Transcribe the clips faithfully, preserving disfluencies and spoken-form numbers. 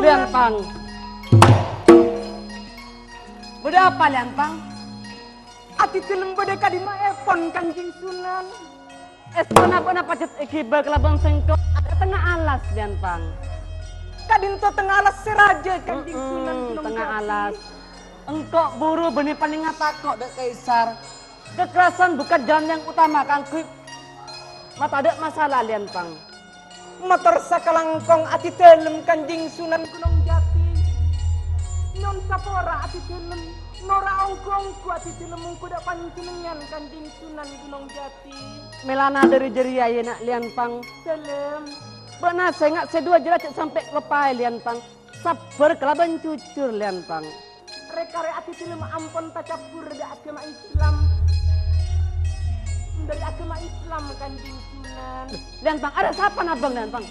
Lèan Pang. Bâdâ apa, Lèan Pang? Abdhidhâlem bâdâ è dimmaèpon, Kanjeng Sunan? Èstona bâ'na pajhât èghibâ kalabân sèngko' è tengnga alas, Lèan Pang. Ka'dinto tengnga alas sè rajâ, Kanjeng Sunan, Gunong Jati. Tengnga alas. Engko' buru bânnè panèngnga tako' dâ' Kaisar. Kekerasan bukan jalan yang utama kaangghuy matadâ' masalah, Lèan Pang. Mator sakalangkong abdhidhâlem, Kanjeng Sunan Gunong Jati. Nyo'on sapora abdhidhâlem, nora' ongghu-ongghu abdhidhâlem mongghu dâ' panjhennengngan, Kanjeng Sunan Gunong Jati. Mèlana dâri jârèya, yâ, Na', Lèan Pang. Dhâlem. Bâ'na sènga' sè duwâ jârèya jhâ' sampè' kaloppaè, Lèan Pang. Sabbhâr kalabân jujur, Lèan Pang. Rè-karè abdhidhâlem ampon tacabbhur dâ' aghâma Islam. Dâri aghâma Islam, Kanjeng Sunan. Lèan Pang, arèya sapa nabâng, Lèan Pang?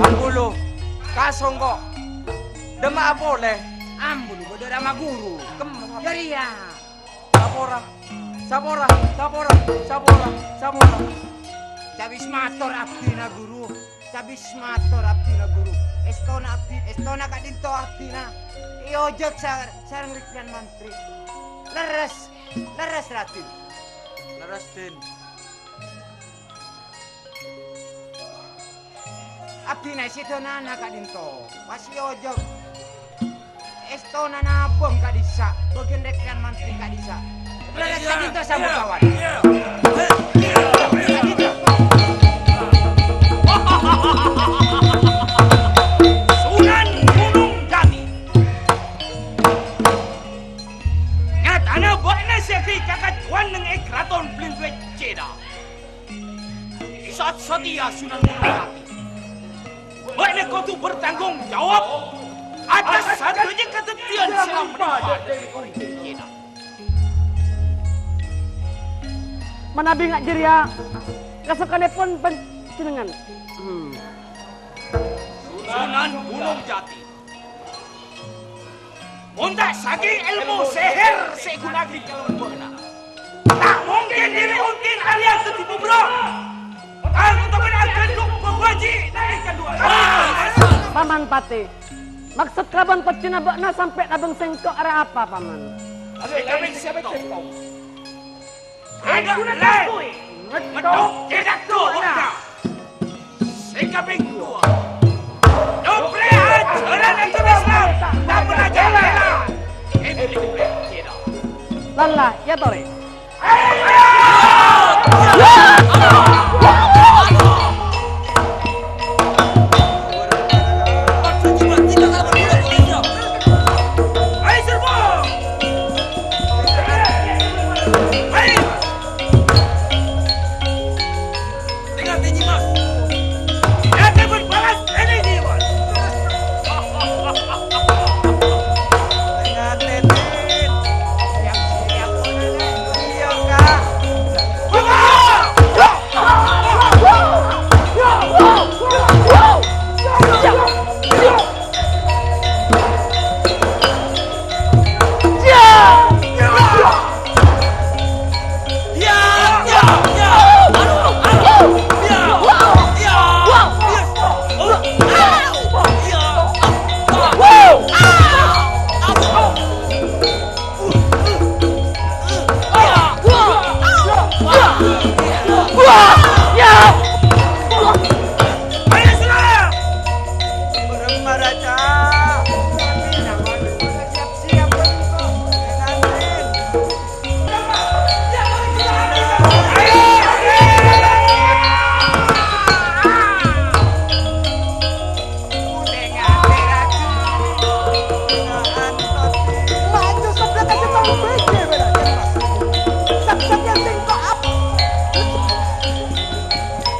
Ambulu, kasongko', dâmma'a polè. Ambulu, bâdâ rama ghuru. Kemma, jârèya. Sapora, sapora, sapora, sapora, sapora. Cabis mator abdhina, Ghuru. Cabis mator abdhina, Ghuru. Èstona abdhi, èstona ka'dinto abdhina. Èojhâk sa-, sareng rèng-rèng mantri. Lerres, lerres, Raden. Lerres, Din. Abdhina sè donana ka'dinto, pas èojhâk. Èstona nabâng ka'dissa', bâgiyân rèng-rèng mantri ka'dissa'. Lerres ka'dinto, sambhut kawan. Sunan Gunung Jati. Nyatana bâ'na sè aghi' kakajjhuwân neng è Karaton Blingbeceda. Di saat satèya Sunan Gunung Jati, bâ'na kodhu bertanggung jawab atas sadhâjâ kadhâddhiyân sè la menimpa dâri Gunung Jati. Manabi nga' jârèya kasokanèpon panjhennengngan. Hmm. Sunan Gunung Jati. Mon ta' sakèng èlmo sèhèr sè èghuna'aghi kalabân bâ'na, ta' mongkèn diri ongghu arèya dhâddhi bubra. Tanto bâ'na aghândhu' pabhâji' nalèka duwâ. Paman Patè, maksod kalabân tojjhuna bâ'na sampè' nabâng sèngko' arèya apa, Paman? Sè kapèng sèttong. Adâ' lè, ngedhok cèdak duwâ. Sè kapèng duwâ. Doplè ajhârân agama Islam, tapè ajhârân bhâlâ. Èngghi doplè cèdak. Lalla, yâ torè.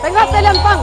Tengnga tèlèn, Pang.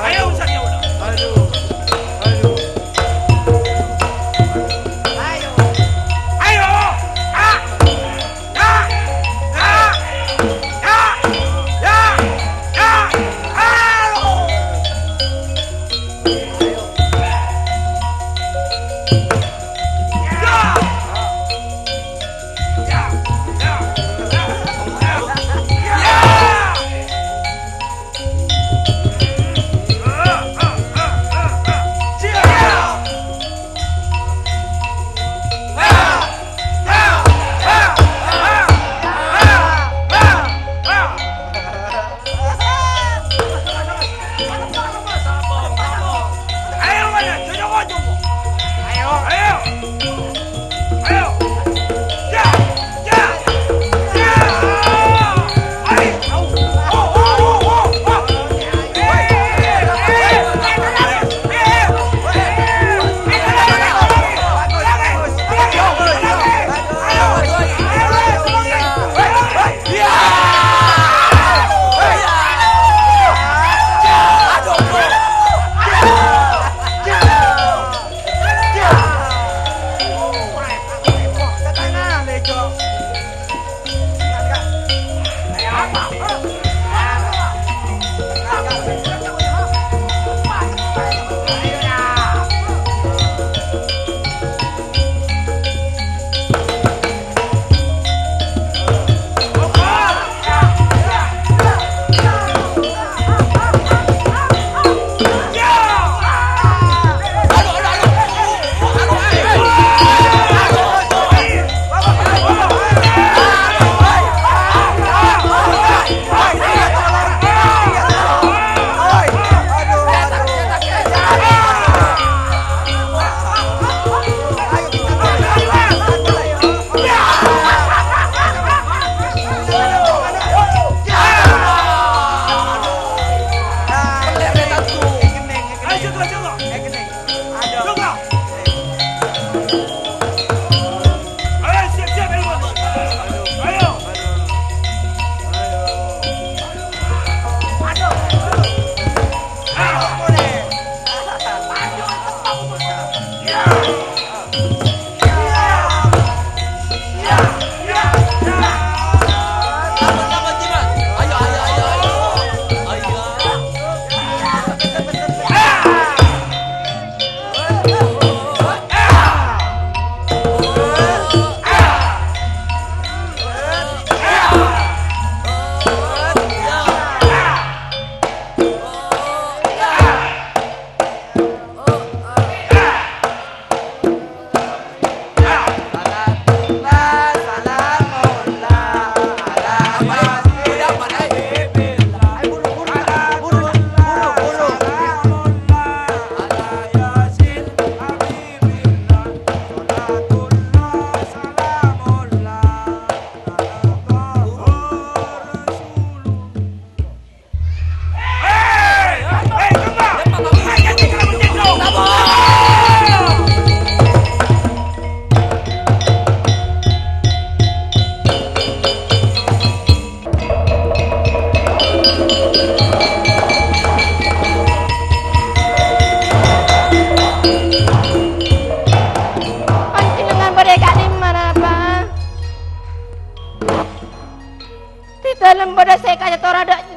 Ayo, Satya Wala. Aduh, aduh. Ayo. Ayo. Ah. Ya. Ya. Ya. Ya. Ya. Ayo. Ya. Ayo, ayo, ayo, ayo. Ayo. Ayo. Ya, ya, ya. Ayo. Oh, oh, oh, oh, oh.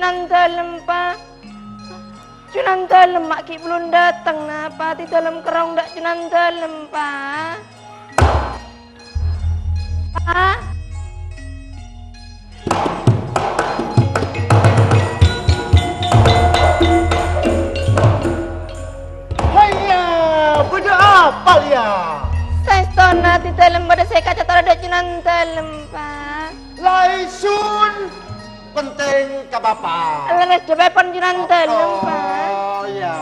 Junandalem, Pa. Junandalem ma' ghi' belum dâteng, napa? Abdidalem kerrong dâ' Junandalem, Pa. Pa. Haiya, bâdâ apa, ya? Saèstona abdidalem bâdâ sè èkaca toro' dâ' Junandalem, Pa. Laisun, penting ka Bapa'. Lerres dhâbâèpon Junandalem, Pa. Oh, ya.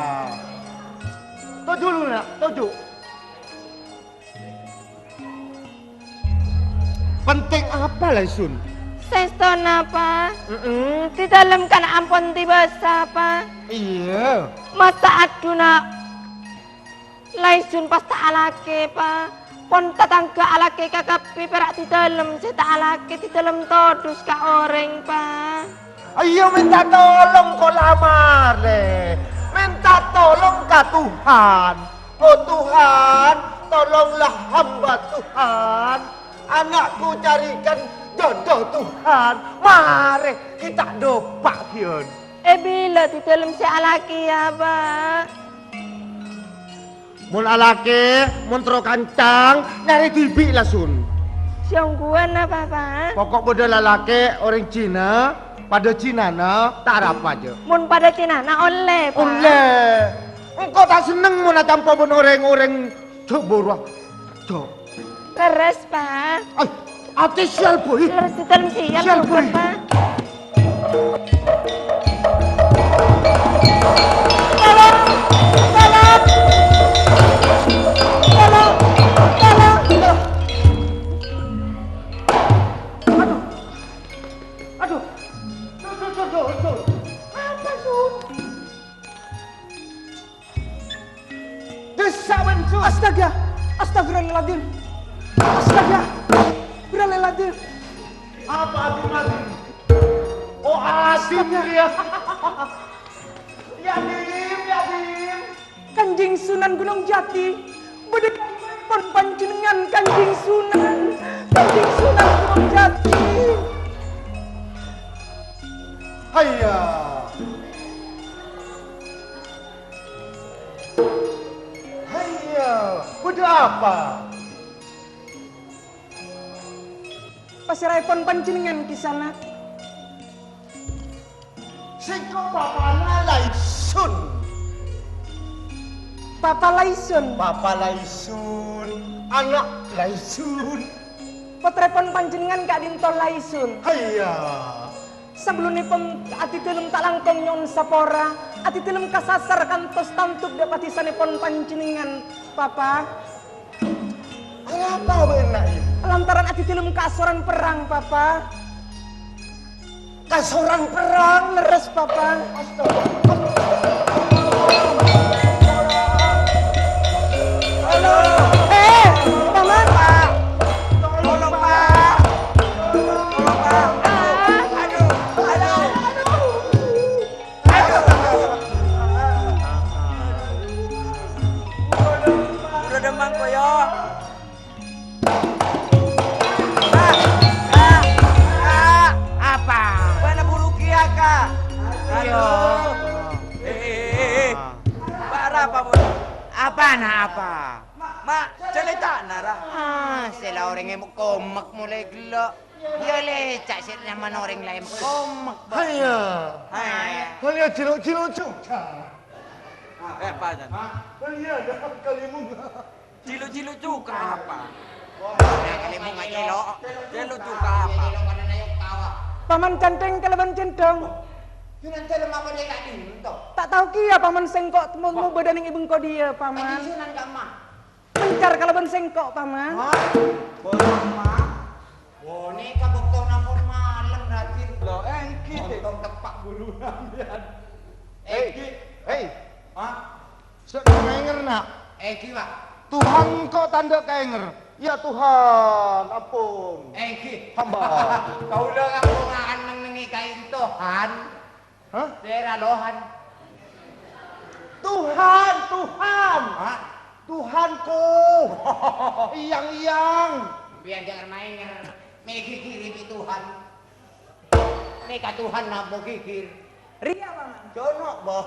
Toju' dulu, Nak, toju'. Penting apa, Laisun? Saèstona, Pa. Mm-mm. Abdidalem kan ampon dibâsa, Pa. Iyâ. Masa aduna Laisun pas ta' alakè, Pa. Pon tatangghâ alakè kakabbhi, pèra' abdidalem sè ta' alakè, abdidalem todus ka orèng, Pa. Ayo minta tolong ko' la marè. Minta tolong ka Tuhan. Oh Tuhan, tolonglah hamba Tuhan. Anakku carikan jodoh Tuhan. Marè, kita dopa' ghiyon. È, bilâ abdidalem sè alakè, ya, Pa. Mon alakè, mon terro kancang, nyarè dhibi', Laisun. Sè ongghuwân apa, Pa? Pokok bâdâ lalakè orèng Cina, padâ Cinana, ta' arapa jâ. Mon padâ Cinana ollè, Pa. Ollè. Engko' ta' senneng mon acampo bân orèng-orèng jhâ' buru. Jhâ'. Lerres, Pa. Ay, atè sial, Boy. Lerres abdidalem sial, sial, Boy. Pa. Tolong! Tolong! Tolong! Tolong! Aduh. Aduh. Duh, duh, duh, duh, duh. Apa, Sun? Dessa, Wen, Sun. Astaga! Astagfirullahaladzim! Astaga! Astagfirullahaladzim! Apa, Adim, Adim? Oh, Adim, astaga, dia. Ya, Dim, ya, Dim. Kanjeng Sunan Gunung Jati, bâdâ pon panjhennengngan, Kanjeng Sunan, Kanjeng Sunan Gunung Jati. Hayya. Hayya, bâdâ apa? Pasèraèpon panjhennengngan, Kisanak? Sèngko' bapa'na Laisun. Bapa' Laisun. Bapa' Laisun, ana' Laisun. Pottrèpon panjhennengngan ka'dinto Laisun. Hayya. Sabellunèpon abdidalem ta' langkong nyo'on sapora, abdidalem kasasar kantos tanto dâ' padhisanèpon panjhennengngan, Papa. Arapa bâ'na, Im? Lantaran abdidalem kasoran perrang, Papa. Kasoran perrang, lerres, Papa. Astaga. Halo. Eh, Paman. Pak. Tolong, Pak. Tolong, Pak. Aduh, aduh, aduh. Aduh. Udah demam, Koyo. Kak, Kak, Kak. Apa? Bâ'na buru kèya, Kak. Iya. Aduh. Eh, eh, eh, eh. Bâ'na apa, Bun? Apana apa? Ma', ma', carètana, Ra. Ah, sè la orèng èmek-komek molaè ghellâ'. Iyâ, lèca' sè nyamana orèng la èmek-komek, Bang. Hayya. Hayya. Hayya, cilok-cilok juga. Eh, apa, Jan? Hah? Hayya, dapat kalimung. Cilok-cilok juga apa? Nah, kalimung aja, lo. Cilok juga apa? Paman Canteng kalabân Centong. Junandalem apa dhika' dinto? Ta' tao kèya, Paman, sèngko' mo-, mobâdâ neng è bengko dhiyâ, Paman. Kanjeng Sunan ka'emma? Mencar kalabân sèngko', Paman. Hah? Bârâmma? Ghânèka bâktona pon malem, Raden. Lho, èngghi. Ontong teppa' buru sampèyan. Hei, èngghi. Hei. Hah? Sè ngènger, Na'. Èngghi, Pak. Tuhan engko' tandhâ kènger. Ya Tuhan, ampon. Èngghi. Hamba. Kaulâ ngampong neng-nengngè ka Tuhan. Hah? Sèra lohan. Tuhan, Tuhan. Hah? Tuhanku. Iyang-iyang. Sampèyan jhâ' ngènger. Mè' ghighiri bi' Tuhan. Nèka Tuhan namong ghighir. Jono, Bo.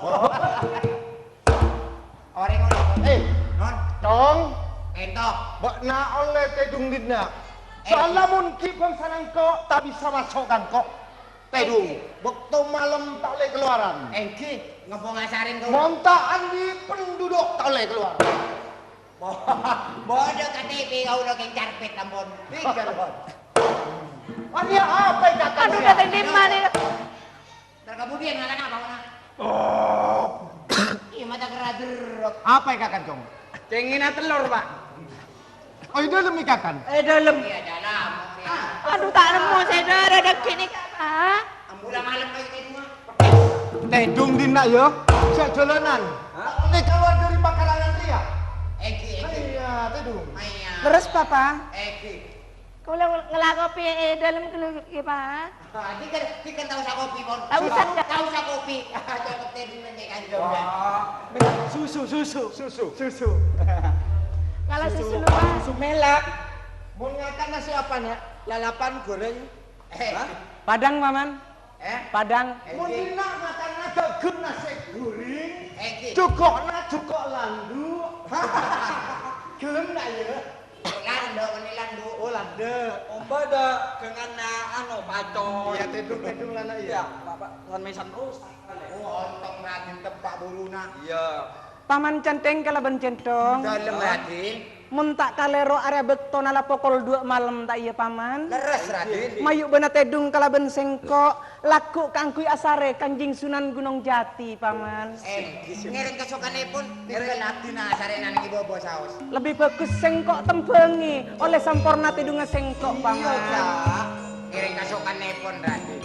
Orèng ngono. Eh, Non. Cong. Ento. Bâ'na ollè tèdung dinna'. Eh. Soalla mon ghi' bângsa engko' ta' bisa maso' ka engko'. Tèdung. Bâkto malem ta' ollè kalowaran. Èngghi, ngeppo ngasarèn kau. Mon ta' andi' penduduk ta' ollè kalowar. Bo-, bodo K T P kaulâ kèng carpet, ampon. Tinggal, Bon. Ania apa yang kakak Aduh, dia? Kata Dima nih. Terkabudin ngakan apa, Wana? Oh. Iya, mata kerader. Apa yang kakak, Cong? Cengina telur, Pak. Oh, è dâlem è kakak? È dâlem. Iya, dalam. Aduh, ta' nemmo sè dârâ dâgghi' nèka, Pak. Ambula malem kaya tèdung, ah. Tèdung dinna', yâ. Sè jhâlânan. Hah? Nèka kalowar dâri pakarangan rèya. Èngghi, èngghi. Iya, tèdung. Iya. Terus, Papa? Èngghi. Kaulâ ngella kopi è dâlem ghâllu, ghi, Pak. Ah, dhi kan, dhi kan ta' osa kopi, Pon. Ta' osa, Cak. Ta' osa kopi. Cocok tèdung nèng kanjeng. Wah, susu, susu. Susu. Susu. Kalau susu, susu luar. Susu melak. Mon ngakan nasè apa, Nak? Lalapan goreng. Eh. Hah? Padang, Paman. Eh? Padang. Mon dinna' ngakan dâging nasè goreng. Eh, ki. Jhuko'na jhuko' landu'. Gelem ta', yâ? Landu', meni landu'. Oh, landu'. Ombâ dâ' ghânganna, anu, pacon. Iya, tèdung-tèdung lana, iya. Iya, Pak, Pak. San mesan terus. Oh, ontong Raden teppa' buruna. Iya. Paman Cantèng kalabân Cènthong. Dâlem, Raden. Mon ta' kalèro arèya bâktona la pokol duwâ' malem, ta' iyâ, Paman? Lerres, Raden. Mayu' bâ'na tèdung kalabân sèngko', lagghu' kaangghuy asarè Kanjeng Sunan Gunung Jati, Paman. Eh, ngèrèng kasokanèpon, ngèrèng ladina asarèna nèng è-bâbâ saos. Lebbi bhâghus sèngko' tembhângè, ollè samporna tèdungnga sèngko', Paman. Iya, Cak. Ngèrèng kasokanèpon, Raden.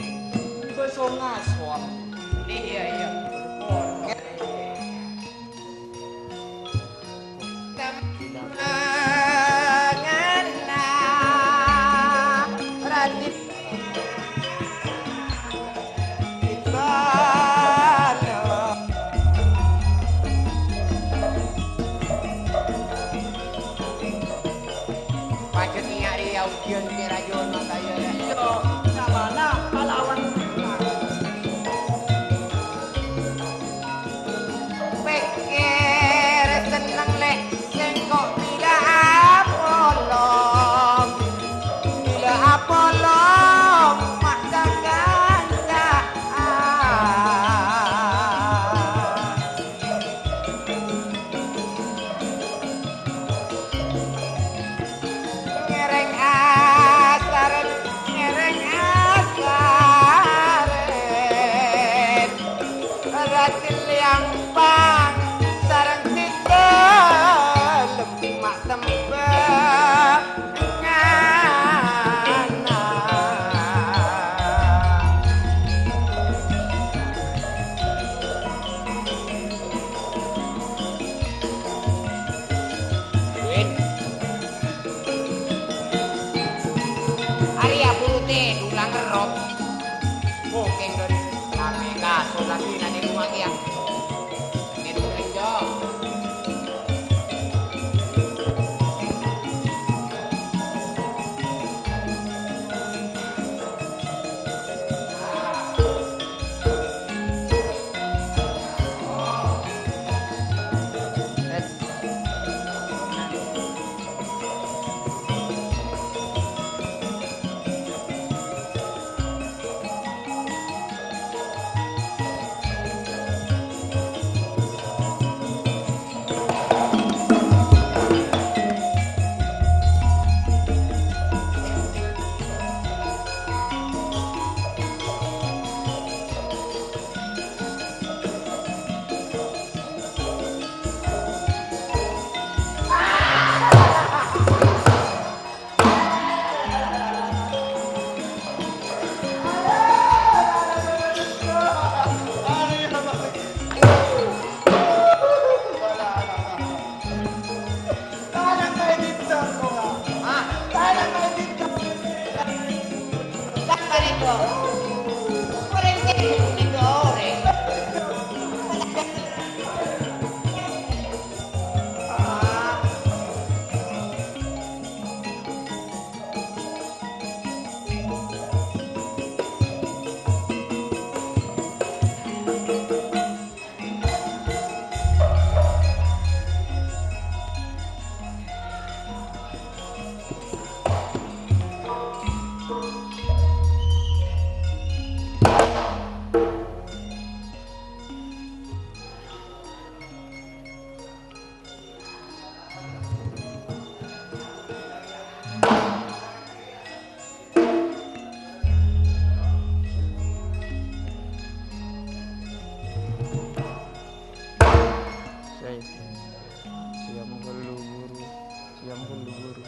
Bâso ngaso. Iya, iya. Pajhât iyâ rèya ujiyân kèra Jono kaya rèya. Iyâ, nyamana palawan. Pèkkèr senneng, Lè', sèngko' bilâ apolong. Bilâ apolong, ma' ka kanca'an. Ngèrèng Yang perlu guru.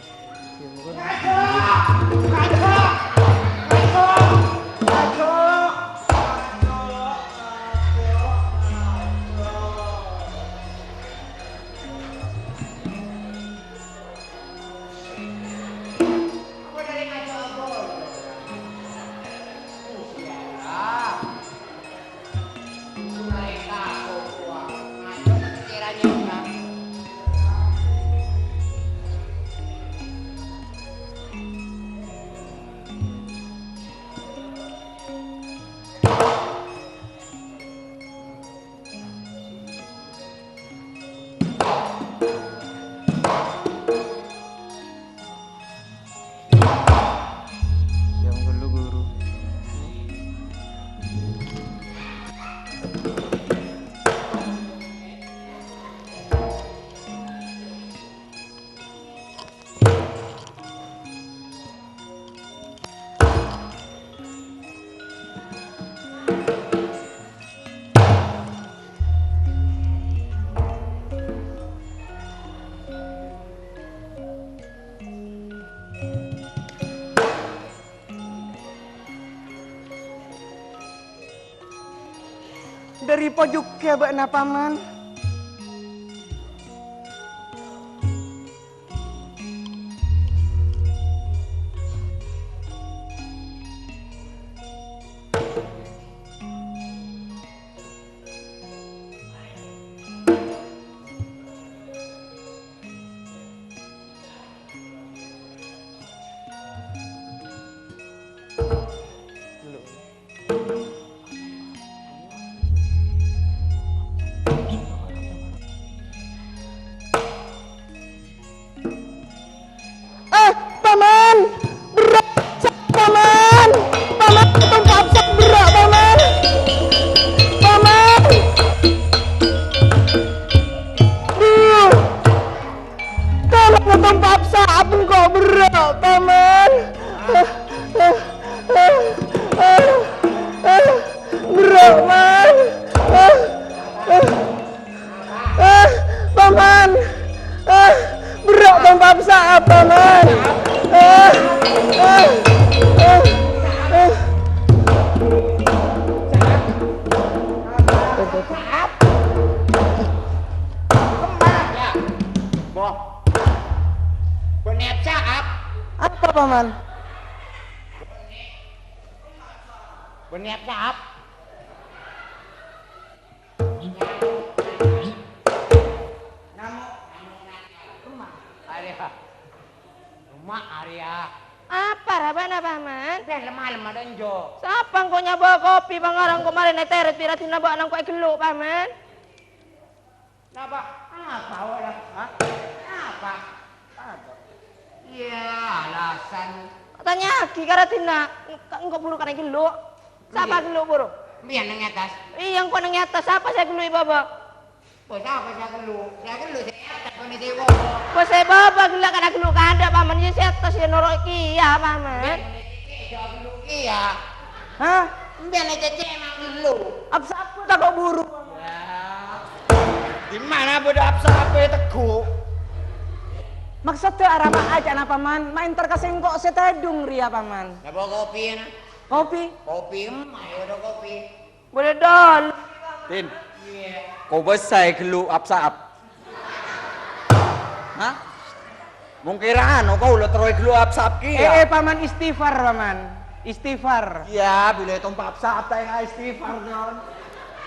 Dhâri pojhugghâ bâ'na, Paman. Eh, Paman! Berrâ', Paman! Paman, tongka' apsa' berrâ', Paman! Paman! Duh! Tolong, tongka' apsa' engko' berrâ', Paman! Berrâ', Man! Ah, Paman! Ah, berrâ' tongka' apsa', Paman! Ah, ah, ah, ah. Boh. Bânnè apsa', Ap. Apa, Paman? Bânnè apsa', Ap. Arèya. Roma arèya. Apa ra bâ'na, Paman? Dâ' lem-malem adâ' enjâ'. Sapa engko' nyabâ kopi, pangarang ko' marèna tèrèt pira dina bâ'na engko' èghellu', Paman? Napa? Apa, ora? Hah? Apa? Apa? Iyâ, alasan. Tanya'aghi ka raddhinna, engko', engko' buru kènè' ghellu'. Sapa ghellu' buru? Iyâ. Mbiyan neng è attas. Iyâ, engko' neng è attas. Sapa sè ghellu' è bâbâ? Bâ, sapa sè ghellu'? Sè è attas bânnè sè è bâbâ. Bâ, sè è bâbâ ghellâ' kènè' ghellu' kaadâ', Paman. Iyâ, sè è attas iyâ noro' kèya, Paman. Mbiyan neng è cècè' jâ' ghellu' kèya. Hah? Mbiyan neng è cècè' mang ghellu'. Apsa'-apa tako' buru. Yâ. Dimma bâdâ apsa'-apa è tegghu'? Maksoddhâ arapa ca'na, Paman? Ma' èntar ka sèngko' sè tèdung rèya, Paman. Napa kopi, na? Kopi? Kopi, em, ayo ada kopi. Boleh dol. Tin. Iyâ. Kobâsa è ghellu' apsa'-ap. Hah? Mungkèra anu kaulâ terro è ghellu' apsa'-ap kèya. Eh, eh, Paman, istighfar, Paman. Istighfar. Iyâ, bilâ tongka' apsa'-ap ta' ènga' istighfar, Don.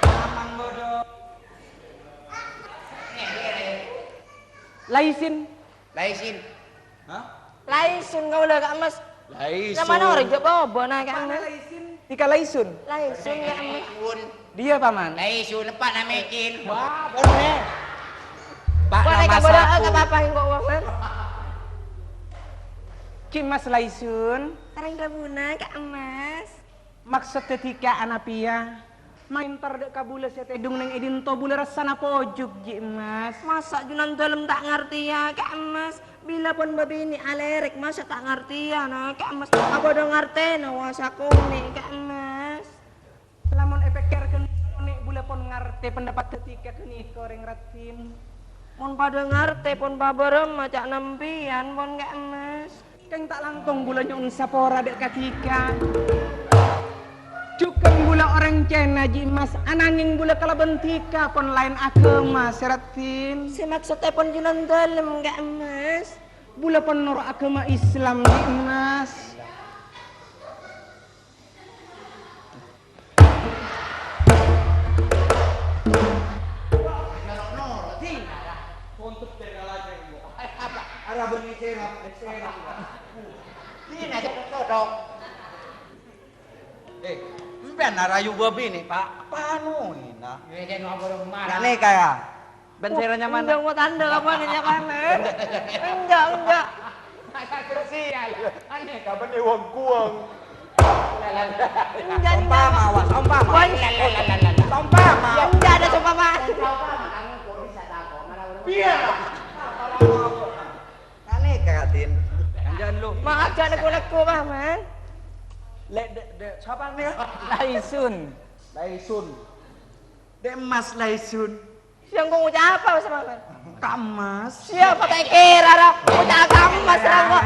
Aman, bodoh. Laisin. Laisin. Hah? Laisun kaulâ, Ka' Mas. Laisun. Nyamana orèng jhâ' bâbâna, Ka' Mas. Laisin. Ika Laisun. Laisun, Ka' Mas. Laisun. Dia, Paman. Laisun, apa nama Cin? Wah, boleh. Pak, boleh, nama Ka', boleh, saku. Ka' apa engko', Paman? Ki Mas Laisun. Sareng rabuna, Ka' Mas. Maksod dhâddhi ka anapèya, maèntar dâ' kabulâ sè tèdung neng è dinto bulâ rassana pojhuk, Ji' Mas. Masa' junan dâlem ta' ngartèya, Ka' Mas? Bilâ pon bâbinè' alèrèk, masa' ta' ngartèya, na, Ka' Mas? Apa dâ' ngartèna, wa, sakonè', Ka' Mas? Lamon èpèkkèraghi, bulâ pon ngartè pendapat dhâddhi ka ghânèka orèng raddhin. Mon padâ ngartè pon pabârâmma ca'na empèyan pon, Ka' Emmas. Kèng ta' langkong bulâ nyo'on sapora dâ' kadhika. Jhughân bulâ orèng Cèna, Ji' Emmas, anangèng bulâ kalabân dhika pon laèn aghâma, Sèraddin. Sè maksoddhâ pon Junandâlem, Ka' Emmas. Bulâ pon noro' aghâma Islam, Ji' Emmas. Eh, empèyan arayu bâbinè, Pa'? Apa anu, Ina? Ghânèka, ya. Bân sè ranyamana? Enggak mau tanda apa nih, apa, Mas? Enggak, enggak. Masa krusial. Aneh, kapan nih wong kuwang? Enggak, enggak. Seumpama, wah, seumpama. Wah. Seumpama. Ya, enggak ada seumpama. Iya. Aneh, Kak Din. Kanjeng lu. Maaf, jangan neko-neko, Pak, Man. Lek, dek, dek, siapa nih? Laisun. Laisun. Dek Mas Laisun. Sè engko' ngoca' apa, Mas Rahman? Ka' Emmas. Siapa tak kira, ra? Ngoca' Ka' Emmas, ra, kok.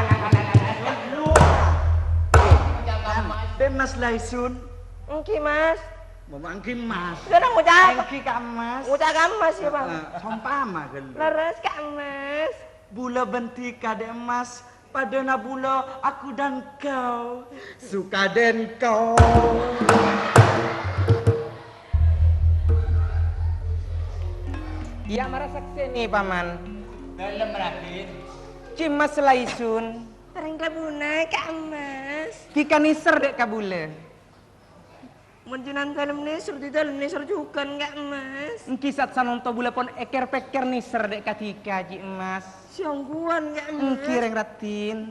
Dek Mas Laisun. Engghi, Mas. Mama engghi, Mas. Sudah ngoca' apa? Engghi Ka' Emmas. Ngoca' Ka' Emmas, ya, Bang. Heeh, seumpama, ghâllu. Leres, Ka' Emmas. Bulâ bân dhika, Dek Emmas, padâna bulâ aku dan kau, suka dan kau. Iyâ, mara saksèna, Paman. Dâlem, Raden. Ji' Emmas Laisun. Sareng kabuna, Ka' Emmas. Dhika nèser, Dek, ka bulâ. Mon Junandâlem nèser, Didâlem nèser jhughân, Ka' Emmas. Engghi sat sanonto bulâ pon èkèr-pèkèr nèser dâ' kadhika, Ji' Emmas. Sèongghuna, Ka' Emmas. Engghi, Rèng Raddhin.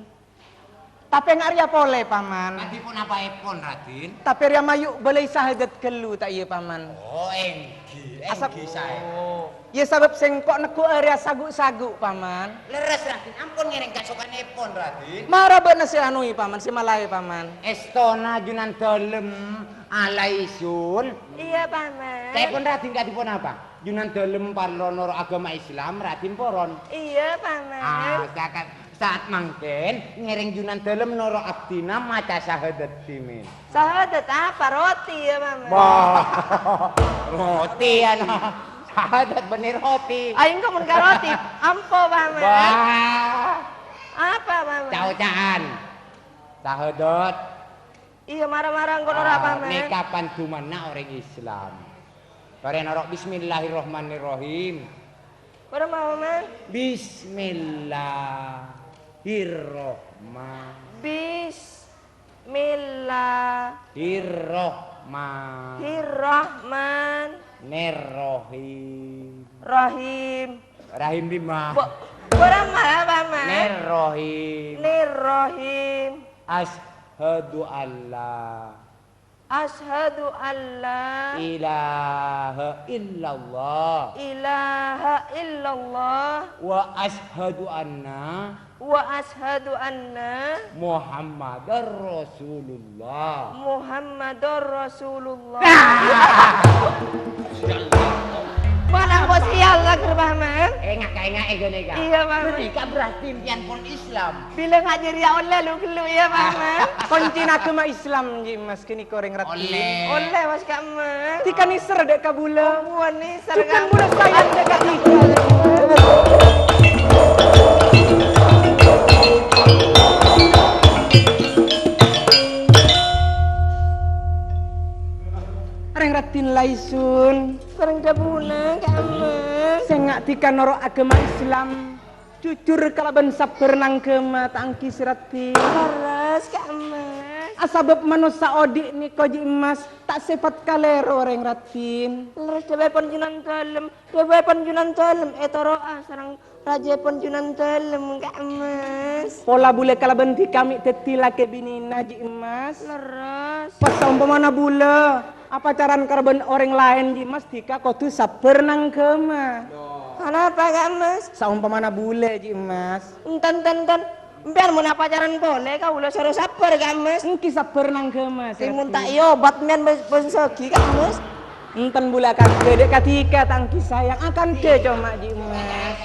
Tapè nga' rèya polè, Paman. Kadhi ponapaèpon, Raddhin? Tapè rèya mayu' bâlâi sahadat ghâllu, ta' iyâ, Paman? Oh, engghi, engghi saè. Iyâ, sabâb sèngko' neggu'â rèya sagu'-sagu', Paman. Lerres, Raden. Ampon ngèrèng kasokanèpon, Raden. Mara bâ'na sè anoi, Paman, sè malaè, Paman. Èstona Junandâlem Alaisun. Iyâ, Paman. Ca'èpon, Raden, kadhi ponapa? Junandâlem parlo noro' aghâma Islam, Raden poron. Iyâ, Paman. Ah, sakat. Saat mangkèn, ngèrèng Junandâlem noro' abdhina maca sahadat dhimèn. Sahadat apa? Roti, ya, Paman? Wah, roti, ana. Sahadat bânnè roti. Ayo, engko' mon ka roti. Ampo, Paman. Wah. Apa, Paman? Ca'-oca'an. Sahadat. Iyâ, mara-mara engko' noro', Paman. Nèka pandumanna orèng Islam. Torè noro', Bismillahirrahmanirrahim. Mara, Paman. Bismillahirrahman. Bismillah. Hirrahman. Hirrahman. Nerrohim. Rahim. Rahim bima. Bo-, borang mara, Paman. Nerrohim. Nerrohim. Asyhadu alla. Asyhadu alla. Ilaha illallah. Ilaha illallah. Wa asyhadu anna. Wa asyhadu anna. Muhammadar Rasulullah. Muhammadar Rasulullah. Mana bos iya Allah, Paman? Enga', enga', enga', enga'. Iyâ, Paman. Ghânèka berarti empèyan pon Islam. Bilâ nga' jârèya ollè lu ghâllu, iyâ, Paman. Koncèna aghâma Islam, Ji' Emmas, ghânèka orèng raddhin. Ollè. Ollè, Mas, Ka' Emmas. Dhika nèser dâ' ka bulâ. Oh, buwân nèser. Jhughân ka bulâ sayang dâ' ka dhika. Rèng raddhin Laisun. Sareng dhâbuna, Ka' Emmas. Sè nga' dhika noro' aghâma Islam. Jujur kalabân sabbhâr nangghâma, ta' ènggi sè raddhin. Lerres, Ka' Emmas. Asabâb manossa odi' nèko, Ji' Emmas, ta' sèpat kalèro orèng raddhin. Lerres dhâbuèpon Junandâlem, dhâbuèpon Junandâlem ètoro'a sareng rajâèpon Junandâlem, Ka' Emmas. Pola bulâ kalabân dhika mè' dhâddhi lakè binèna, Ji' Emmas. Lerres. Pas saompamana bulâ apacaran kalabân orèng laèn, Ji' Emmas, dhika kodhu sabbhâr nangghâma. Anapa, Ka' Emmas? Saompamana bulâ, Ji' Emmas. Enten, enten, enten. Empèyan mon apacaran polè, kaulâ soro sabbhâr, Ka' Emmas. Ènggi sabbhâr nangghâma, Sè mon ta' èobat, mèn bân-, bân sagi, Ka' Emmas. Enten bulâ akandhâ, dâ' kadhika ta' ènggi sayang. Akandhâ coma, Ji' Emmas.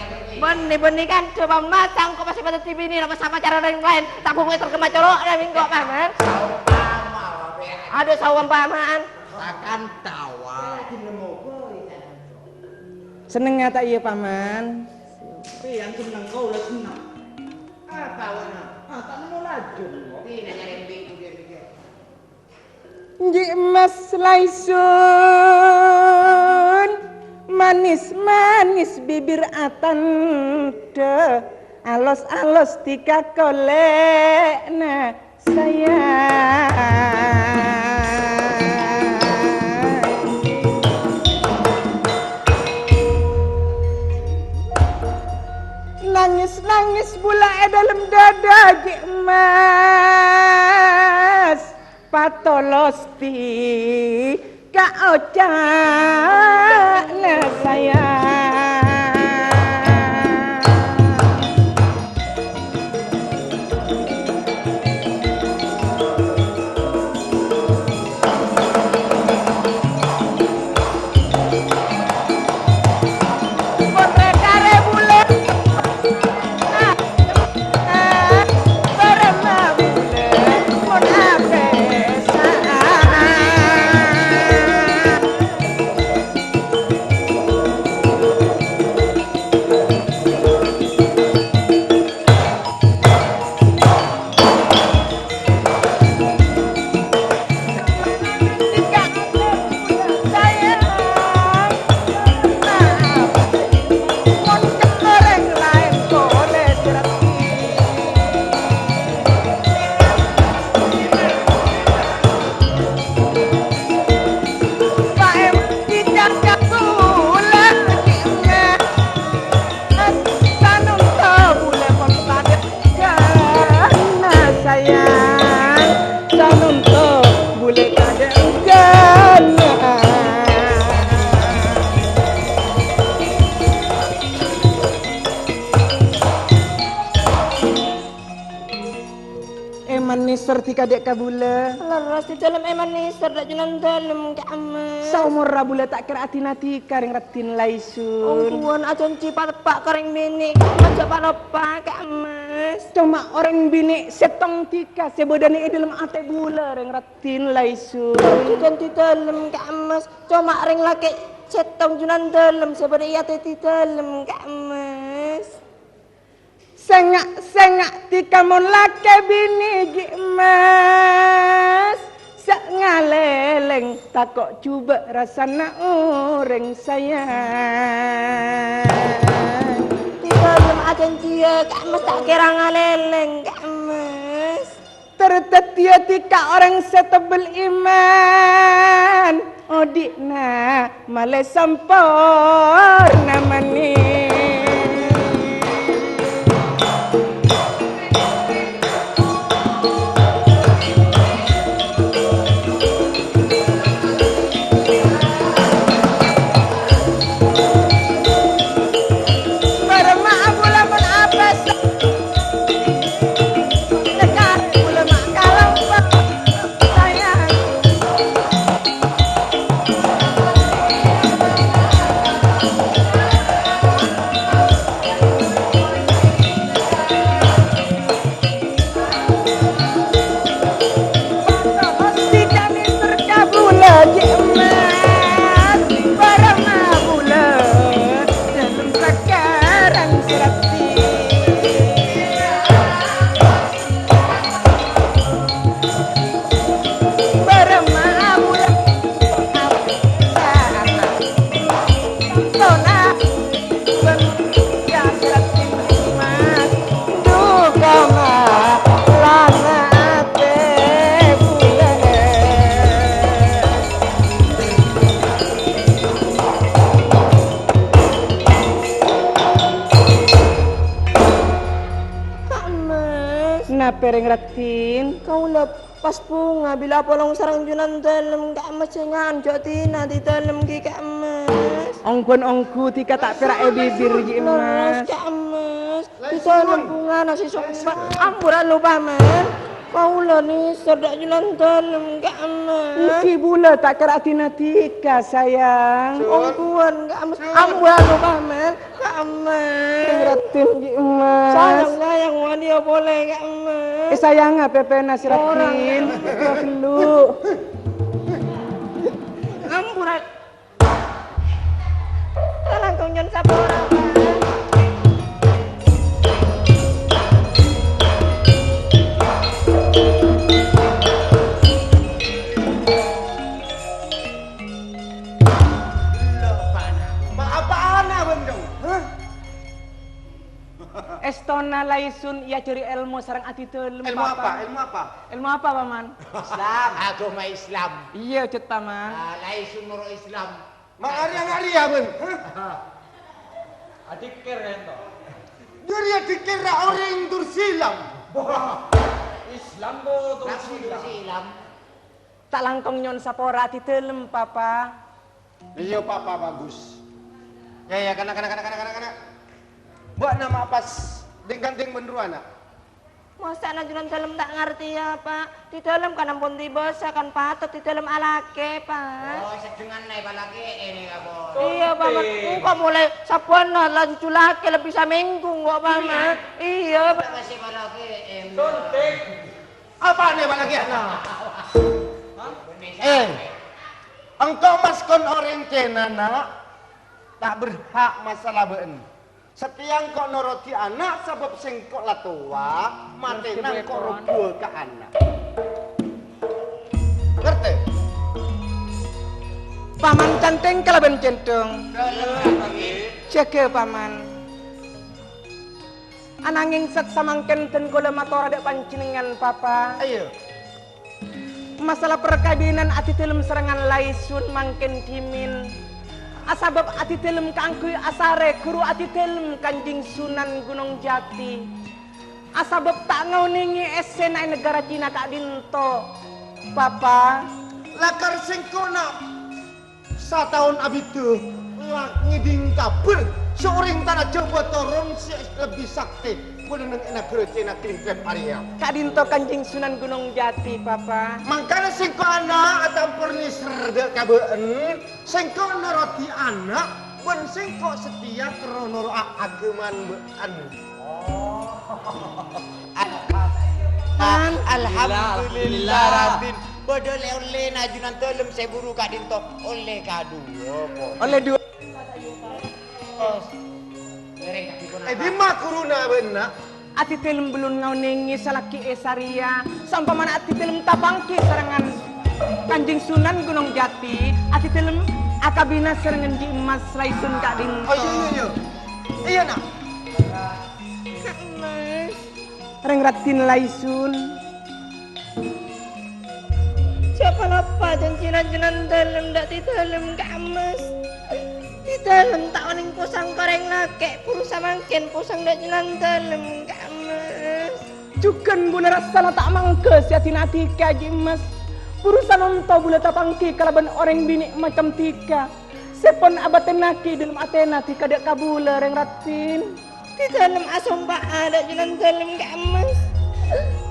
Bânnè, bânnè kan, coba masang kok masih pada T V ini, apa sama cara lain-lain? Tak bungkus terkema corok, ya, minggu, Paman. Saumpama, Bapak. Aduh, saumpamaan. Takkan tawa. Seneng ta' iyâ, Paman? Pèyan seneng, kaulâ seneng. Apa, Wan? Ah, ta' nemmo laju, kok. Ini nyari minggu dia mikir. Ji' Mas Laisun, manis-manis bibir atandhâ, alos-alos tika kolè'na sayang. Nangis-nangis bulâ è dâlem dâdâ, Ji' Mas. Patolos tika oca'na sayang. Sanonto bulâ pon padâ enggâna sayang, sanonto bulâ padâ enggâna. Èman nèsèr tika dâ' ka bulâ. Lerres, Di Dâlem èman nèsèr dâ' Junandâlem, Kè Emmas. Saomorra bulâ ta' kèra adinadika rèng raddhin Laisun. Ongghuwân ajhânjhi pateppa' ka rèng binè', ajhâ' paloppa, Kè Emmas. Coma orèng binè' sèttong tika sè bâdâna è dâlem atè bulâ rèng raddhin Laisun. Jhâ' Di Dâlem, Kè Emmas. Coma rèng lakè' sèttong Junandâlem sè bâdâ è atè Di Dâlem, Kè Emmas. Sènga'-sènga' tika mon lakè binè Ji' Emmas, sè ngalèlèng tako' jhubâ' rassana orèng sayang. Di Dâlem ajhânjhiyâ, Kè Emmas ta' kèra ngalèlèng, Kè Emmas. Ter dhâddhiyâ tika orèng sè tebbel iman, odi'na malè samporna manè. Bârâmma'a bulâ mon apès. Tekka bulâ ma' kalambâ, sayang. Mesti kami serka bulâ, Ji' Emmas, bârâmma'a bulâ, dâlem sakarang serati. Bârâmma'a bulâ, santona. Kak Mas. Napa, Rèng Raddhin? Kaulâ Pas bhunga bilâ apolong sareng Junandâlem, Kak Mas, jhâ' nganjhâ' dina Di Dâlem ghi, Kak Mas. Ongghuwân ongghu dhika ta' pèra' è bibir, Ji' Emmas. Lerres, Kak Mas. Di Dâlem bhungana sè sompa'. Ampura loppa, Man. Kaulâ nèser dâ' Junandalem, Ka' Emmas. Èngghi bulâ ta' kèra adinadika, sayang. Ongghuwân, Ka' Emmas. Ambu anu, Paman. Ka' Emmas. Sè Raddhin, Ki' Emmas. Sayang, sayang, waniya polè, Ka' Emmas. Eh, sayang, apa pèna si Raddhin? Ora. Ghellu'. Ambu, Rad. Langkong nyo'on sapora, Pak. Gellâ', Pak. Pak, apa'na bâ'na, Dong? Hah? Èstona Laisun èajhâri èlmo sareng adidâlem, Papa. Èlmo apa? Èlmo apa? Èlmo apa, Paman? Islam. Aghâma Islam. Iyâ, jhât, Paman. Ah, Laisun noro' Islam. Ma' arèya, ma' arèya, bân. Hah? Adhikkèr, ènto. Jârèya dhikkèrra orèng dur silam. Wah, Islam kok dur silam. Ta' langkong nyo'on sapora adidâlem, Papa. Iyâ, Papa, bagus. Yâ, yâ, kana', kana', kana'. Bâ'na ma' pas dhing-kandhing bân rowa, na'? Mosa'na Junandalem ta' ngartèya, Pak? Adidâlem kan ampon dibâsa, kan patot adidâlem alakè, Pak. Oh, sedhengan nè' palakè'è nè, Pak. Iyâ, Paman. Engko' molaè sabbhânna lanjut lakè lebbi samènggu, engko', Paman. Iyâ, Pak. Masih palakè'è. Suntik. Apa nè palakè'è, na'? Eh, engko' maskon orèng Cèna, na'. Ta' berhak masalah bâ'na. Satèya engko' norodhi ana', sabâb sèngko' la towa, matèna engko' robuwâ ka ana'. Ngartè? Paman Cantèng kalabân Cèndhong. Jâgâ, Paman. Ananging sè samangkèn dân kaulâ matora dâ' panjhennengngan, Papa. Ayo. Masalah parkabinan adidâlem sarengngan Laisun mangkèn dhimèn, asabâb adidâlem kaangghuy asarè ghuru adidâlem Kanjeng Sunan Gunung Jati. Asabâb ta' ngaonèngè essèna è naghârâ Cina ka'dinto, Papa. Lakar sèngko', na', sataon abidhâ la ngèdhing kabhâr sè orèng tana Jhâbâ toron sè lebbi saktè polè neng è naghârâ Cina Klimplep arèya. Ka'dinto Kanjeng Sunan Gunung Jati, Papa. Mangkana sèngko' ana' atampor nèser dâ' ka bâ'na, sèngko' norodhi ana', bân sèngko' satèya terro noro'a aghâmana bâ'na. Oh. Alhamdulillah. Alhamdulillah, Raden. Bâdâ lè-ollèna Junandalem sè buru ka'dinto ollè kaduwâ, po. Ollè duwâ. Eh, dimma ghuruna bâ'na? Adidâlem bellun ngaonèngè salaghi'è sarèya, saompamana adidâlem tapangghi sarengngan Kanjeng Sunan Gunung Jati, adidâlem akabina sarengngan Ji' Emmas Laisun ka'dinto. Oh, iyâ, iyâ, iyâ. Iyâ, Na'. Ka' Emmas. Rèng raddhin Laisun. Jhâ' paloppa janjina Junandalem dâ' Adidâlem, Ka' Emmas. Adidâlem ta' onèng posang ka orèng lakè', buru samangkèn posang dâ' Junandalem, Ka' Emmas. Jhughân bulâ rassana ta' mangghâ sè adina'adika, Ji' Emmas. Buru sanonto bulâ tapangghi kalabân orèng binè' macem dhika. Sè pon abâtennaghi dâlem atèna dhika dâ' ka bulâ, rèng raddhin. Adidâlem asompa'a dâ' Junandalem, Ka' Emmas.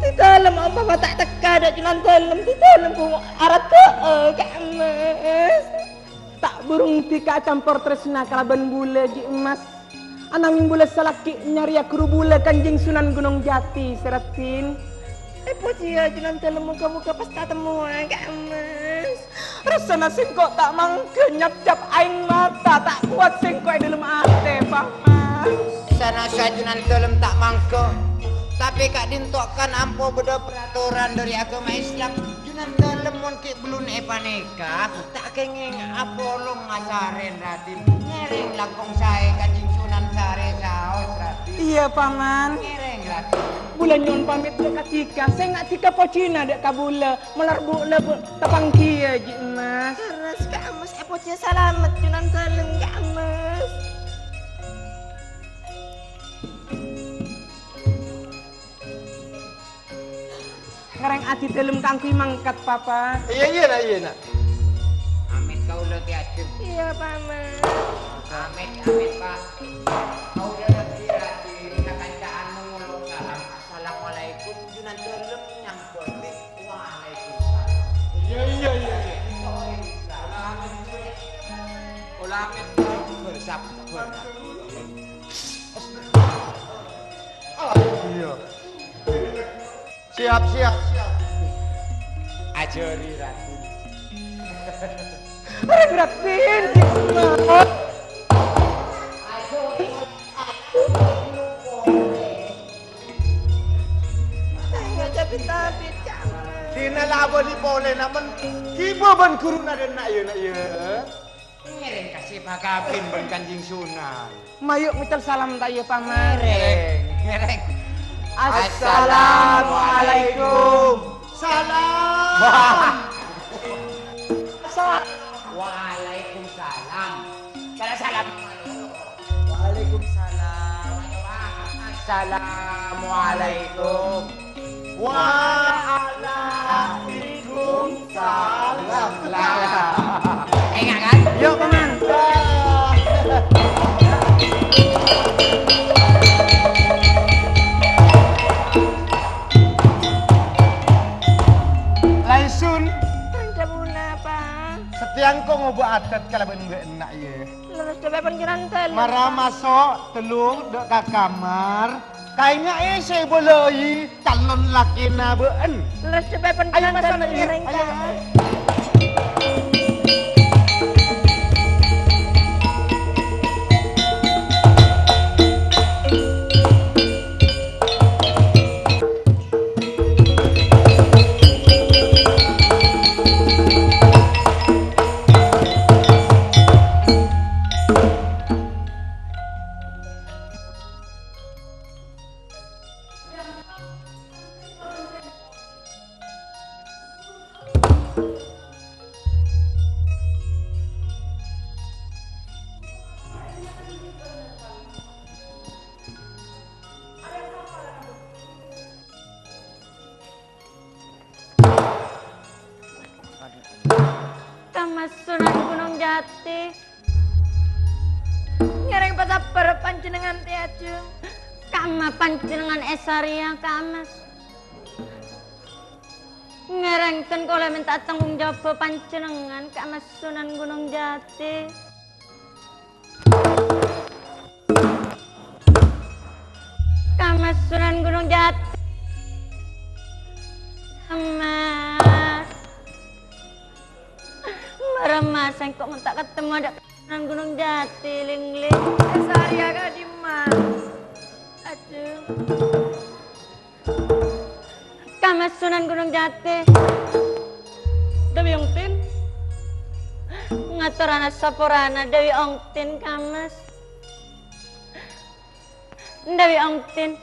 Adidâlem ompama ta' tekka dâ' Junandalem, Adidâlem bhungo' araddhâ'â, Ka' Emmas. Ta' burung dhika acampor tarèsna kalabân bulâ, Ji' Emmas. Ananging bulâ salaghi' nyarèya ghuru bulâ Kanjeng Sunan Gunung Jati, sè raddhin. Èpojiyâ Junandalem, moghâ-moghâ pas tatemmowa, Ka' Emmas. Rassana sèngko' ta' mangghâ nyapcap aèng mata, ta' kowat sèngko' è dâlem atè, Paman. Sanasa Junandalem ta' mangghâ, tapè ka'dinto kan ampo bâdâ peraturan dâri aghâma Islam. Junandalem mon ghi' bellun èpanèka, ta' kèngèng apolong asarèn, Raden. Ngèrèng langkong saè Kanjeng Sunan sarè saos, Raden. Iyâ, Paman. Ngèrèng, Raden. Bulâ nyo'on pamèt dâ' ka dhika, sè nga' dhika pojina dâ' ka bulâ. Malar bulâ, Bu, tapangghiyâ, Ji' Emmas. Terros, Ka' Emmas, èpojiyâ salamet, Junandalem, Ka' Emmas. Ngèrèng Adidâlem kaangghuy mangkat, Papa. Iyâ, iyâ, Na', iyâ, Na'. Amit kaulâ, Ki Ajeng. Iyâ, Paman. Amit, amit, Pa'. Kaulâ lagi raddhin, kanca'an mongolok salam. Assalamualaikum, Junandalem, nyambut. Sabbhâr. Iyâ. Siap, siap, siap. Ajhâri, Ratu. Ratu. Ayo, cabit-cabit, jangan. Dina la abâli polè, namen ghibâ bân ghuruna dâ' enna', yâ, na', yâ. Ngèrèng ka sè pakabin bân Kanjeng Sunan. Mayu' mècèl salam ta' iyâ, Paman? Ngèrèng, ngèrèng. Assalamualaikum. Salam. Sa-, Waalaikumsalam. Salam, salam. Waalaikumsalam. Assalamualaikum. Waalaikumsalam. Lah. Enggak kan? Yuk, Paman. Laisun. Tandha punapa? Satèya engko' ngobâ adat kalabân bâ'na, yâ. Lerres dhâbâ panjhennengan tèlèng. Mara maso' tello' dâ' ka kamar. Kaènga'è sè èbâlâi calon lakèna bâ'en. Lerres dhâbâ panjhennengan tèlèng, ayo. Ngèrèng, Kang. Kamma Sunan Gunung Jati. Ngèrèng pasabbhâr panjhennengan, tè, ajhung. Kamma panjhennengan è sarèya, Kamma. Ngèrèng dân kaulâ mènta tanggung jawab panjhennengan, Kamma Sunan Gunung Jati. Kamma Sunan Gunung Jati. Kamma. Maremma sèngko' mon ta' katemmo dâ' Sunan Gunung Jati, Ling-ling. È sarèya ka'dimma? Adhu. Kamma Sunan Gunung Jati. Dewi Ongtin. Ngatorana saporana Dewi Ongtin, Kamma. Dewi Ongtin.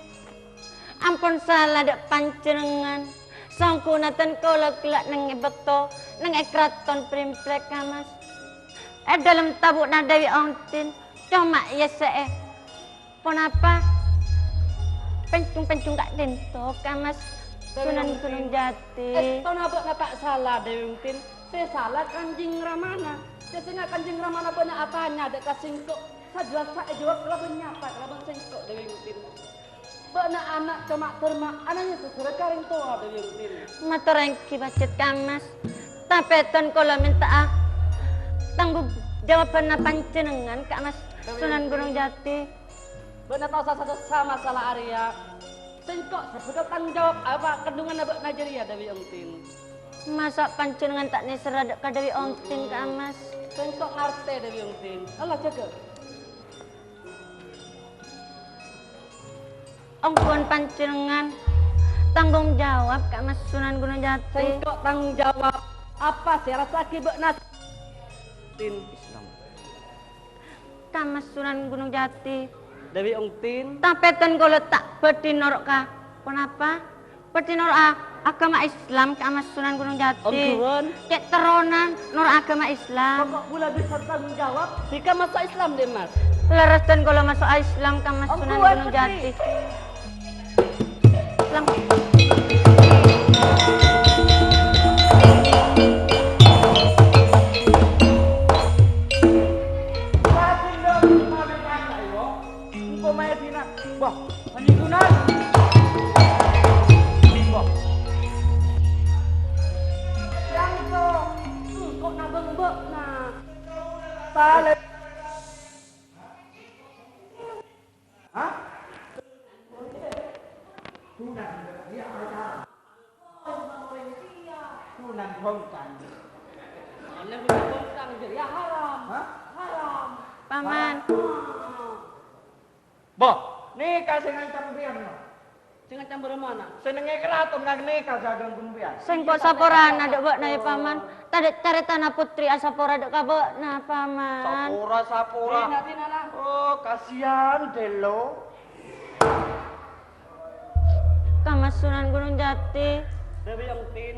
Ampon sala dâ' panjhennengan. Songghuna dân kaulâ ghellâ' neng è bâkto neng è Karaton Primprek, Kamma. È dâlem tabu'na Dewi Ongtin. Coma iyâ sè'è. Ponapa? Penjung-penjung ka'dinto, Kamma Sunan Gunung Jati. Èstona bâ'na ta' sala, Dewi Ongtin. Sè sala Kanjeng Ramana. Sè sènga' Kanjeng Ramana bâ'na atanya dâ' ka sèngko'. Sajewassa èjawab kalabân nyata kalabân sèngko', Dewi Ongtin. Bâ'na ana' coma dârma, ana'na sè sèrè ka rèng towa, Dewi Ongtin. Mator èngghi pajhât, Kamma. Tapè dân kaulâ mènta'a tanggung jawabbhânna panjhennengan, Kamma Sunan Gunung Jati. Bâ'na ta' osa sossa masalah arèya. Sèngko' sè bhâkal tanggung jawab apa kandhunganna bâ'na jârèya, Dewi Ongtin. Masa' panjhennengan ta' nèserra dâ' ka Dewi Ongtin, Kamma? Sèngko' ngartè, Dewi Ongtin. Allah jâgâ. Ongghuwân panjhennengan tanggung jawab, Kamma Sunan Gunung Jati. Sèngko' tanggung jawab apa sè èrassa'aghi bâ'na? Ongtin. Kamma Sunan Gunung Jati. Dewi Ongtin. Tapè dân kaulâ ta' bhâdhi noro' ka ponapa? Bhâdhi noro' a-, aghâma Islam, Kamma Sunan Gunung Jati. Ongghuwân. Cè' terronan noro' aghâma Islam. Pokok bulâ bisa tanggung jawab, dhika maso' Islam, Dimas. Lerres dân kaulâ maso' Islam, Kamma Sunan Gunung Jati. Lang-, Wah, Panjeng Sunan. Wah. Yang to, engko' nabâng bâ'na. Salè. Sunan Bongkang. Sunan Bongkang. Hah? Paman. Bo, nèka sè ngancam sampèyan, no? Sè ngancam bârâmma? Sè nèngè karaton ngan nèka sè aghânggu sampèyan. Sèngko' saporana dâ' bâ'na, yâ, Paman. Tadâ' carètana potri asapora dâ' ka bâ'na, Paman. Sapora, sapora. Dina, dina, la. Oh, kasihan, Delo. Ka Mas Sunan Gunung Jati. Dewi Ongtin.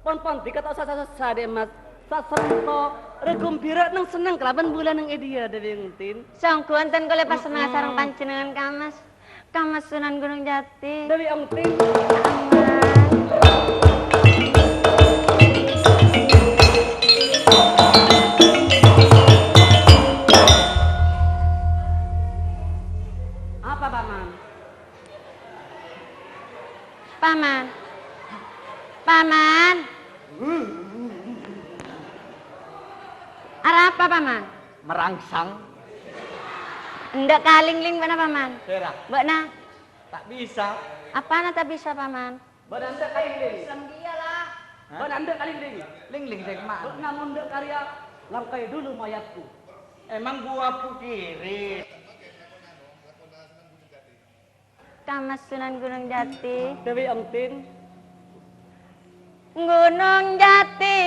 Pon-pon dikata' sasa-sasa, Dek Mas. Sasengko' regumbira neng senneng kalaban bulâ neng è dâjâ, Dewi Ongtin. Sangguwân ten kaulâ pasennengnga sareng panjhennengngan, Ka Mas. Ka Mas Sunan Gunung Jati. Dewi Ongtin. Aman. Apa, Paman? Paman. Paman. Arapa, Paman? Merangsang. Endâ' kalènglèng bâ'na, Paman. Sèra. Bâ'na. Ta' bisa. Apana ta' bisa, Paman? Bâ'na endâ' kalènglèng. Senggiya, la. Hah? Bâ'na endâ' kalènglèng. Lènglèng sè kemma? Bâ'na mon endâ' karya, langkai dulu mayatku. Emang gua pikirin. Ka Mas Sunan Gunung Jati. Dewi Ongtin. Gunung Jati.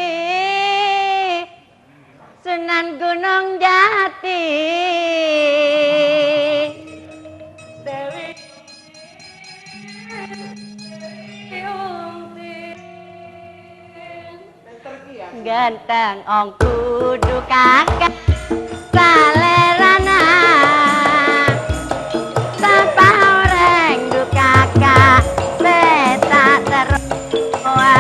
Sunan Gunung Jati. Dewi Ongtin. Ganteng ongkudu kaka salèrana. Sapa orèng du kaka sè ta' terrowa.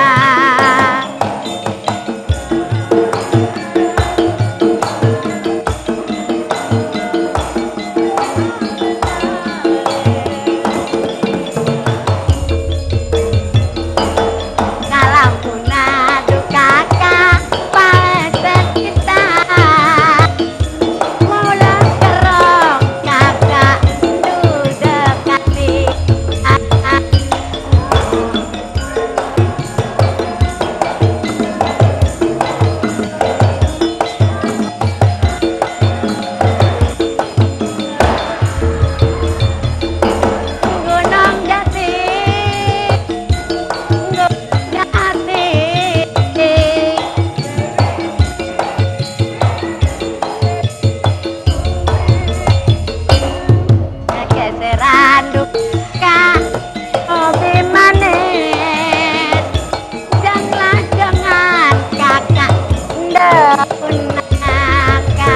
Kalampuna du kaka paleset kita. Mola kerrong kaka du dekati. Gunung Jati, Gunung Jati. Geseran duka, kopi manis, dan lajangan kakak ndak punaka.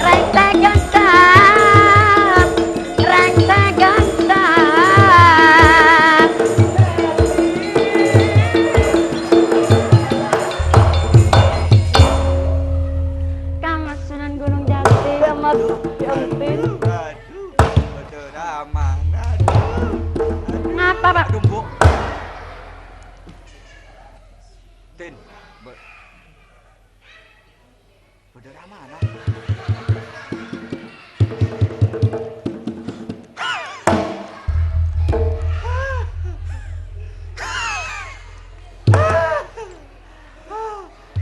Rèng sè ganteng, rèng sè ganteng. Ka Mas Sunan Gunung Jati. Ka Mas Jati. Aduh, aduh, aduh, Rama, aduh, aduh. Ngapa, Pak? Aduh, Mbok. Tin, Mbok. Bâdâ Rama, nah.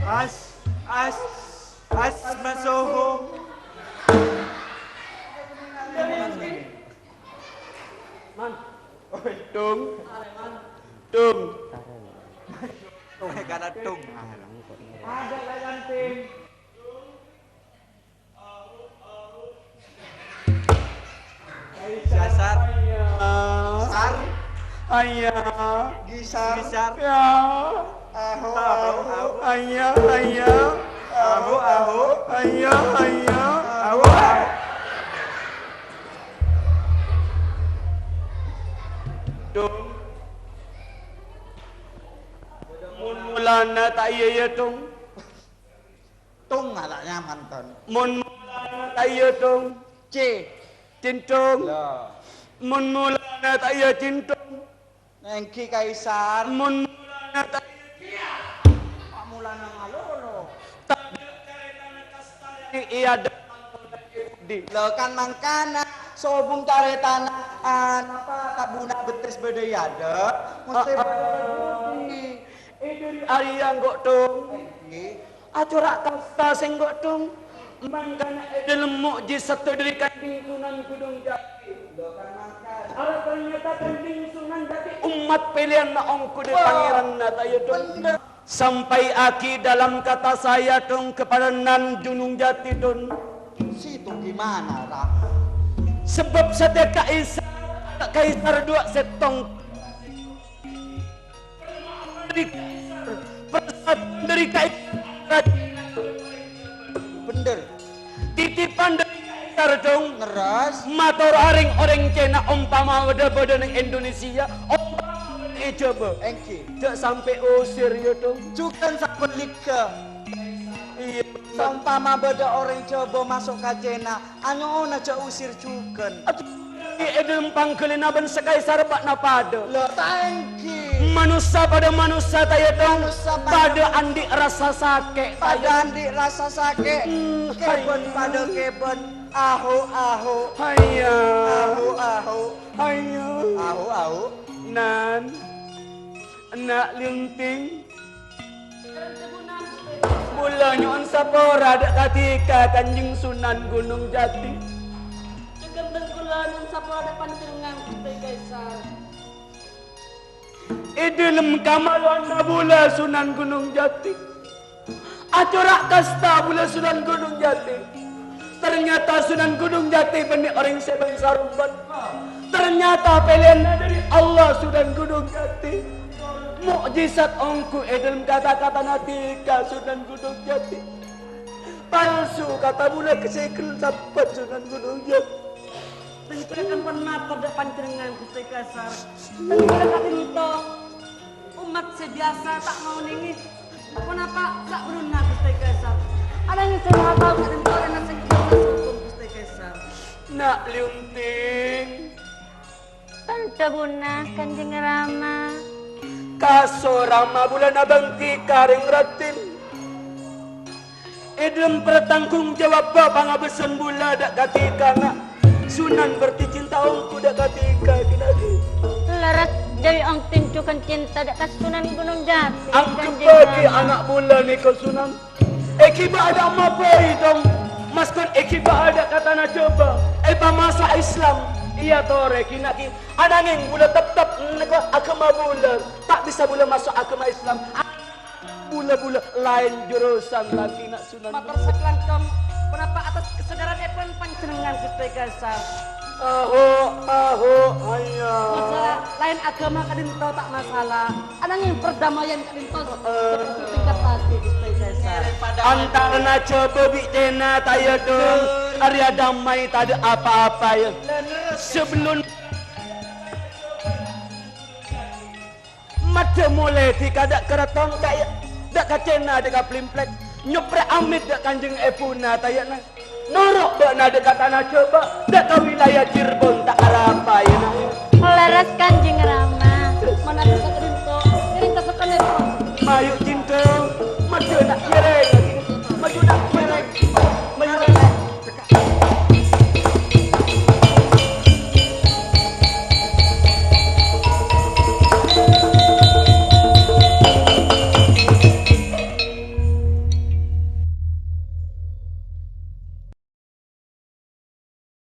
As, as, as, masoho. Man. Oi, Tung. Tung. Tung. Karena Tung. Ada layan tim. Sasar. Sar. Ayah. Gisar. Gisar. Ya. Aho, aho. Ayah, ayah. Aho, aho. Ayah, ayah. Aho, aho. Dong. Mon mulana ta' iyâ, yâ, Dong. Tung, ala nyaman, Ton. Mon mulana ta' iyâ, Dong. C. Cintong. Lho. Mon mulana ta' iyâ, Cintong. Èngghi, Kaisar. Mon mulana ta-, Kok mulana malolo? Tadâ' carètana kasta è adâ' Yahudi. Lho, kan mangkana sobung carètana, a, napa, tabuna bettès bâdâ è adâ', mesti bâdâ Yahudi. È dâri arèya engko', Dong. Èngghi. Acora' kasta sèngko', Dong. Mangkana è dâlem mo'jizat dâri Kanjeng Sunan Gunung Jati. Arapa nyata Kanjeng Sunan Jati ommat pèlèyanna ongghu dâri Pangèranna, ta' iyâ, Dong? Bhendher. Sampaiaghi dalam kata saya, Dong, kepada Nan Gunung Jati, Dong. Situ gimana, Ra? Sebab satèya kaisar, kaisar duwâ' sèttong. Dâri kaisar, persatuan dâri kaisar. Bhendher. Titipan dâri kaisar, Dong. Lerres. Mator arèng orèng Cèna, ompama bâdâ-bâdâ neng Indonesia, ompama bâdâ è Jhâbâ. Èngghi. Jhâ' sampè' usir, yâ, Dong. Jhughân sabhâligghâ. Iyâ. Saompama bâdâ orèng Jhâbâ maso' ka Cèna, anyo'ona jhâ' usir jhughân. È dâlem pangghâlina bân sè kaisar bâ'na padâ. Lho, ta' èngghi. Manossa padâ manossa, ta' iyâ, Dong? Manossa padâ. Padâ andi' rassa sakè', ta' iyâ? Padâ andi' rassa sakè'. Hmm, kèbân hayya. Padâ kèbân. Ahu, ahu. Hayya. Ahu, ahu. Hayya. Ahu, ahu. Nan. Ena' Lionting. Bulâ nyo'on sapora dâ' kadhika Kanjeng Sunan Gunung Jati. Jhughân bân kaulâ nyo'on sapora dâ' panjhennengngan, Ghustè Kaisar. È dâlem kamalowanna bulâ Sunan Gunung Jati, acora' kasta bulâ Sunan Gunung Jati. Ternyata Sunan Gunung Jati bânnè orèng sè bângsa rompan. Ternyata pèlèyanna dâri Allah Sunan Gunung Jati. Mo'jizat ongghu è dâlem kata-katana dhika Sunan Gunung Jati. Palsu kata bulâ kasèghel sabbhân Sunan Gunung Jati. Sèngko' ampon mator dâ' panjhennengngan, Ghustè Kaisar. Sèngko' ka'dinto ommat sè biyasa ta' ngaonèngè ponapa sabellunna, Ghustè Kaisar. Ananging sè la tao ka'dinto rèna sèngko' masokon, Ghustè Kaisar. Ena' Lionting. Tanto buna, Kanjeng Rama. Kaso Rama bulâna bhângghina rèng raddhin. È dâlem pertanggung jawabbhâ pangabâsân bulâ dâ' kadhika na'. Sunan berarti cinta ongghu dâ' kadhika, Kinarè. Lerres, jârèya ongghu jhughân cinta dâ' ka Sunan Gunung Jati, Kanjeng Rama. Angghebbhâghi ana' bulâ nèka, Sunan. Èghibâ adâ' mabâi, Dong. Maskon èghibâ adâ' ka tana Jhâbâ. Èpamaso' Islam. Iyâ torè, Kinarè. Ananging bulâ teptep nèka aghâma bulâ. Ta' bisa bulâ maso' aghâma Islam. Bulâ-bulâ laèn jurusan lagi na' Sunan. Mator sakalangkong, ponapa atas kasadârânèpon panjhennengngan, Ghustè Kaisar? Aho, aho, hayya. Masalah laèn aghâma ka'dinto ta' masalah. Ananging perdamaian ka'dinto, eh, perlu tingkat lagi, Ghustè Kaisar. Antarana Jhâbâ bi' Cèna, ta' iyâ, Dong? Arèya damai, tadâ' apa-apa, yâ. Sabellun Maddhâ molè dhika dâ' ka Raton, ta' iyâ, dâ' ka Cèna, dâ' ka Blimplek, nyoprè amit dâ' kanjeng èbhuna, ta' iyâ, na. Noro' bâ'na dâ' ka tana Jhâbâ, dâ' ka wilayah Cirebon, ta' arapa, iyâ, na. Lerres, Kanjeng Rama. Manabi saka'dinto, ngiring ka sakalèpon. Mayu,